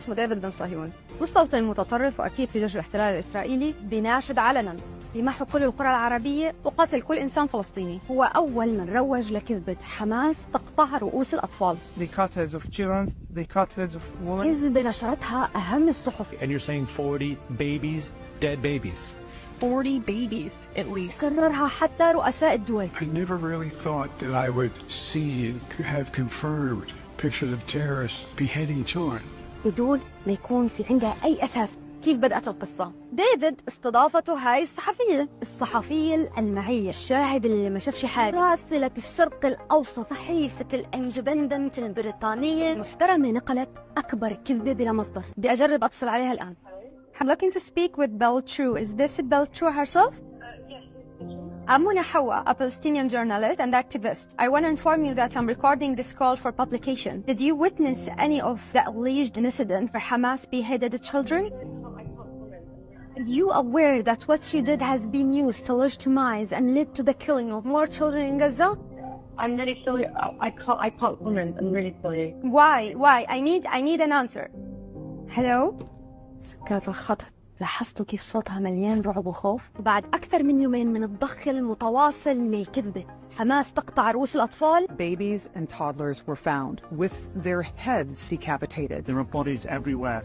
اسمه ديفيد بن صهيون، مستوطن متطرف وأكيد في جيش الاحتلال الإسرائيلي، بيناشد علنا بمحو كل القرى العربية وقتل كل إنسان فلسطيني. هو أول من روج لكذبة حماس تقطع رؤوس الأطفال. They cut heads of children, they cut heads of women. كذبة نشرتها أهم الصحف. And you're saying 40 babies, dead babies. 40 babies at least. كررها حتى رؤساء الدول. I never really thought that I would see and have confirmed pictures of terrorists beheading children. بدون ما يكون في عندها أي أساس. كيف بدأت القصة؟ ديفيد استضافته هاي الصحفية، الصحفية الألمعية، الشاهد اللي ما شافش حاجة، راسلة الشرق الأوسط، صحيفة الإندبندنت البريطانية المحترمة، نقلت أكبر كذبة بلا مصدر. بدي أجرب أتصل عليها الآن. I'm looking to speak with Bel Trew. Is this Bel Trew herself? I'm Muna Hawa, a Palestinian journalist and activist. I want to inform you that I'm recording this call for publication. Did you witness any of the alleged incident where Hamas beheaded the children? Are you aware that what you did has been used to legitimize and led to the killing of more children in Gaza? I'm really sorry. I can't comment. I'm really sorry. Why? Why? I need an answer. Hello? سكرت الخط. لاحظتوا كيف صوتها مليان رعب وخوف؟ بعد أكثر من يومين من الضخ المتواصل للكذبة حماس تقطع رؤوس الأطفال، Babies and toddlers were found with their heads decapitated. There are bodies everywhere.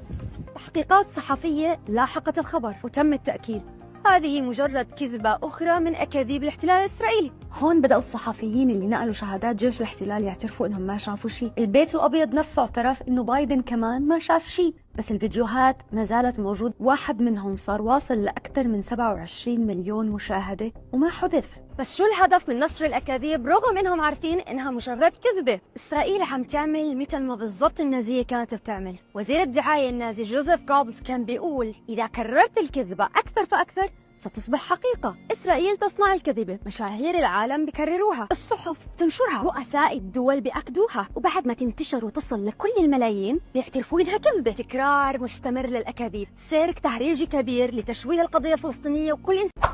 تحقيقات صحفية لاحقت الخبر وتم التأكيد، هذه مجرد كذبة أخرى من أكاذيب الاحتلال الإسرائيلي. هون بدأوا الصحفيين اللي نقلوا شهادات جيش الاحتلال يعترفوا إنهم ما شافوا شيء. البيت الأبيض نفسه اعترف إنه بايدن كمان ما شاف شيء، بس الفيديوهات ما زالت موجود. واحد منهم صار واصل لأكثر من 27 مليون مشاهدة وما حذف. بس شو الهدف من نشر الأكاذيب رغم إنهم عارفين إنها مجرد كذبة؟ إسرائيل عم تعمل مثل ما بالضبط النازية كانت بتعمل. وزير الدعاية النازي جوزيف جوبلز كان بيقول: إذا كررت الكذبة أكثر فأكثر ستصبح حقيقة. إسرائيل تصنع الكذبة، مشاهير العالم بكرروها، الصحف بتنشرها، رؤساء الدول بيأكدوها، وبعد ما تنتشر وتصل لكل الملايين بيعترفوا إنها كذبة. تكرار مستمر للأكاذيب، سيرك تهريجي كبير لتشويه القضية الفلسطينية وكل إنسان